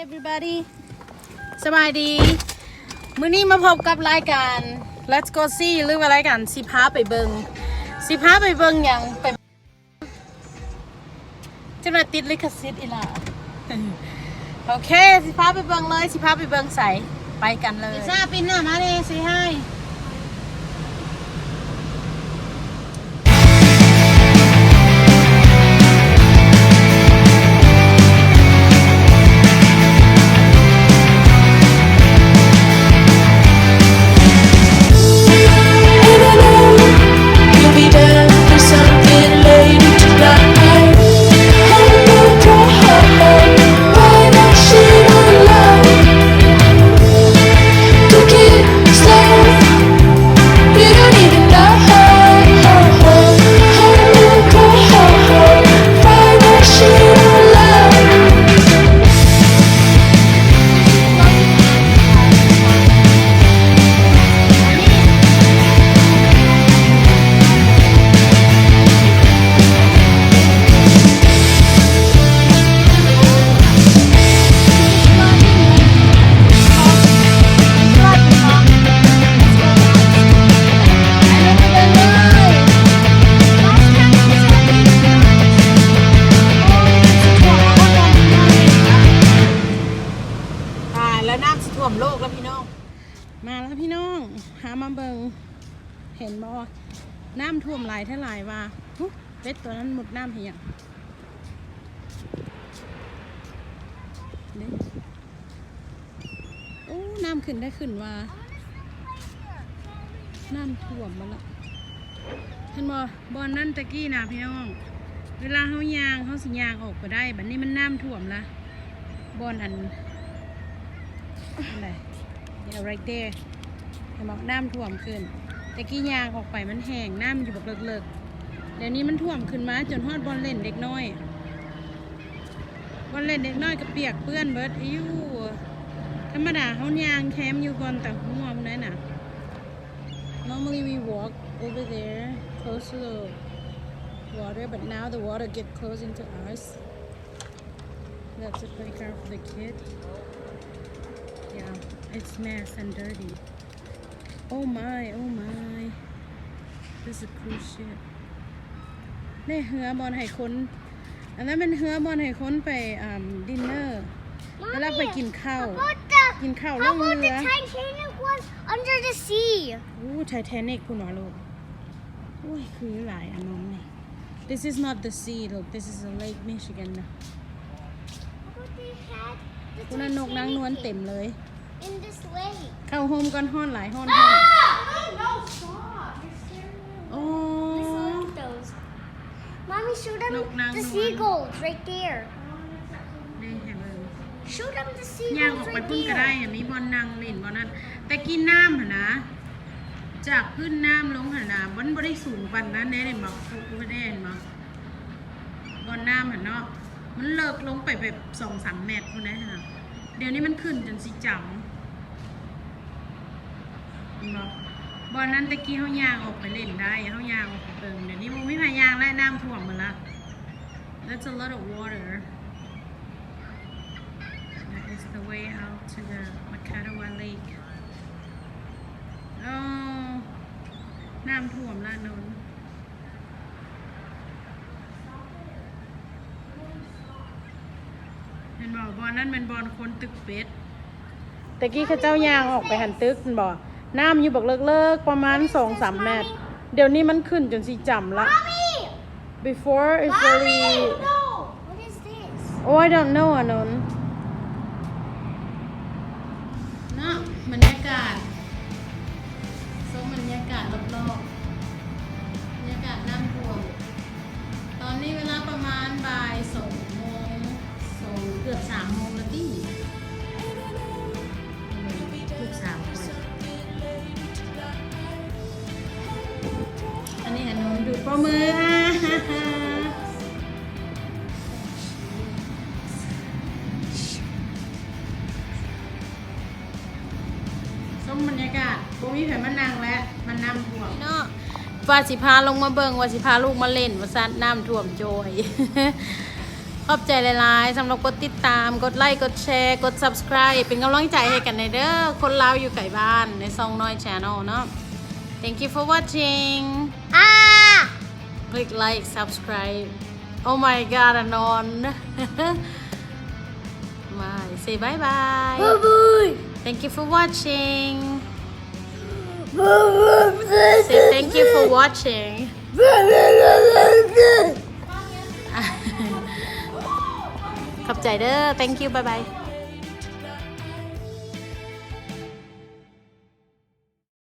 Everybody ສະບາຍດີ ມື້ນີ້ມາພົບກັບລາຍການ Let's Go See ຫຼືວ່າລາຍການຊິພາໄປເບິ່ງ ຊິພາໄປເບິ່ງຫຍັງ ໄປ ເຈົ້າໜ້າທີ່ຕິດລິຂະສິດອີ່ຫຼ້າ ໂອເຄ ຊິພາໄປເບິ່ງເລີຍ ຊິພາໄປເບິ່ງໃສ ໄປກັນເລີຍ ລິຊາ ປິ່ນໜ້າມາເດ້ Say hi. ຕາຍແລ້ວ ນ້ຳຊິຖ້ວມໂລກແລ້ວພີ່ນ້ອງ ມາແລ້ວພີ່ນ້ອງ ພາມາເບິ່ງ ເຫັນບໍ່ ນ້ຳຖ້ວມຫຼາຍແທ້ຫຼາຍວ່າ ຫຶ ເປັດຕົວນັ້ນມຸດນ້ຳເຮັດຫຍັງ ເດ້ ໂອ້ ນ້ຳຂຶ້ນໄດ້ຂຶ້ນວ່າ ນ້ຳຖ້ວມໝົດລະ ເຫັນບໍ່ ບ່ອນນັ້ນຕະກີ້ນະພີ່ນ້ອງ ເວລາເຮົາຍ່າງ ເຮົາຊິຍ່າງອອກໄປໄດ້ ບັດນີ້ມັນນ້ຳຖ້ວມລະ ບ່ອນອັນ ອັນໃດ Yeah, right there ເຫັນບໍ່ ນ້ຳຖ້ວມຂຶ້ນ ແຕ່ກີ້ຍ່າງອອກໄປມັນແຫ້ງ ນ້ຳຢູ່ບັກເລິກໆ ດຽວນີ້ມັນຖ້ວມຂຶ້ນມາຈົນຮອດບ່ອນຫຼິ້ນເດັກນ້ອຍ ບ່ອນຫຼິ້ນເດັກນ້ອຍກໍປຽກເປື້ອນເບິດ ອິ້ວ ທຳມະດາເຮົາຍ່າງແຄມຢູ່ບ່ອນຕາຫົວພຸ້ນໃດ໋ນະ Normally we walk over there close to the water, but now the water get close into us. That's a playground for the kid. Yeah, it's mess and dirty. Oh my, oh my. This is a cruise ship. ນີ້ເຮືອບ່ອນໃຫ້ຄົນ ອັນນັ້ນແມ່ນເຮືອບ່ອນໃຫ້ຄົນໄປ ອ່າ ດິນເນີ ເວລາໄປກິນເຂົ້າ ກິນເຂົ້າລ່ອງເຮືອ Titanic was under the sea. ໂອ້ Titanic ພຸ້ນຫວາລູກ ໂອ້ຍ ຄືຫຼາຍອັນນັ້ນນີ້ This is not the sea, look, this is a Lake Michigan. ພຸ້ນນະ ນົກນາງນວນເຕັມເລີຍ In this lake. ເຂົ້າໂຮມກ່ອນ ຮ້ອນຫຼາຍ ຮ້ອນ ຮ້ອນ Ah! No, stop. You're scaring me away. ໂອ້ Let's look at those. Mommy, show them the seagulls right there. ເດ້ ໃຫ້ເບິ່ງ Show them the seagulls right there. ຍ່າງອອກໄປພຸ້ນກໍໄດ້ ມີບ່ອນນັ່ງຫຼິ້ນບ່ອນນັ້ນ ແຕ່ກີ້ນ້ຳຫັ້ນນະ ຈາກພື້ນນ້ຳລົງຫັ້ນນະ ມັນບໍ່ໄດ້ສູງປານນັ້ນເດ້ ເຫັນບໍ່? ເຫັນບໍ່? ບ່ອນນ້ຳຫັ້ນເນາະ ມັນເລິກລົງໄປແບບສອງສາມແມັດພຸ້ນໃດຫັ້ນນະ ດຽວນີ້ມັນຂຶ້ນຈົນຊິຈຳ ເຫັນບໍ່? ບ່ອນນັ້ນແຕ່ກີ້ເຮົາຍ່າງອອກໄປຫຼິ້ນໄດ້ ເຮົາຍ່າງອອກໄປເບິ່ງ ດຽວນີ້ບໍ່ມີໃຜຍ່າງແລ້ວ ນ້ຳຖ້ວມໝົດລະ That's a lot of water. That is the way out to the Makadewa Lake. ໂອ້ ນ້ຳຖ້ວມລະນົນ ເຫັນບໍ່? ບ່ອນນັ້ນແມ່ນບ່ອນຄົນຕຶກເປັດ ແຕ່ກີ້ເຂົາເຈົ້າຍ່າງອອກໄປຫັ້ນຕຶກ ເຫັນບໍ່? ນ້ຳຢູ່ບັກເລິກໆ ປະມານສອງສາມແມັດ ດຽວນີ້ມັນຂຶ້ນຈົນຊິຈຳລະ Before is very What is this? Oh, I don't know, ອານົນ ເນາະ ບັນຍາກາດ ຊົມບັນຍາກາດລອບໆ ບັນຍາກາດນ້ຳຖ້ວມ ຕອນນີ້ເວລາປະມານບ່າຍສອງໂມງ ສອງ ເກືອບສາມໂມງແລ້ວຕິ ລູກສາວຂ້ອຍ ອັນນີ້ອານົນດູດປອບມື ຊົມບັນຍາກາດ ບໍ່ມີໃຜມານັ່ງແລ້ວ ມັນນ້ຳຖ້ວມເນາະ ວ່າຊິພາລົງມາເບິ່ງ ວ່າຊິພາລູກມາຫຼິ້ນວ່າຊັ້ນ ນ້ຳຖ້ວມໂຈຍ ຂອບໃຈຫຼາຍໆ ສຳລັບກົດຕິດຕາມ, ກົດໄລ, ກົດແຊ, ກົດ Subscribe ເປັນກຳລັງໃຈໃຫ້ກັນແດ່ເດີ ຄົນລາວຢູ່ໄກບ້ານ ໃນຊ່ອງນ້ອຍ Channel ເນາະ. Thank you for watching. ອ່າ Click like, subscribe. Oh my god, Anon. Bye. Say bye bye. Bye bye. Thank you for watching. Say thank you for watching. ຂອບໃຈເດີ. Thank you. Bye bye.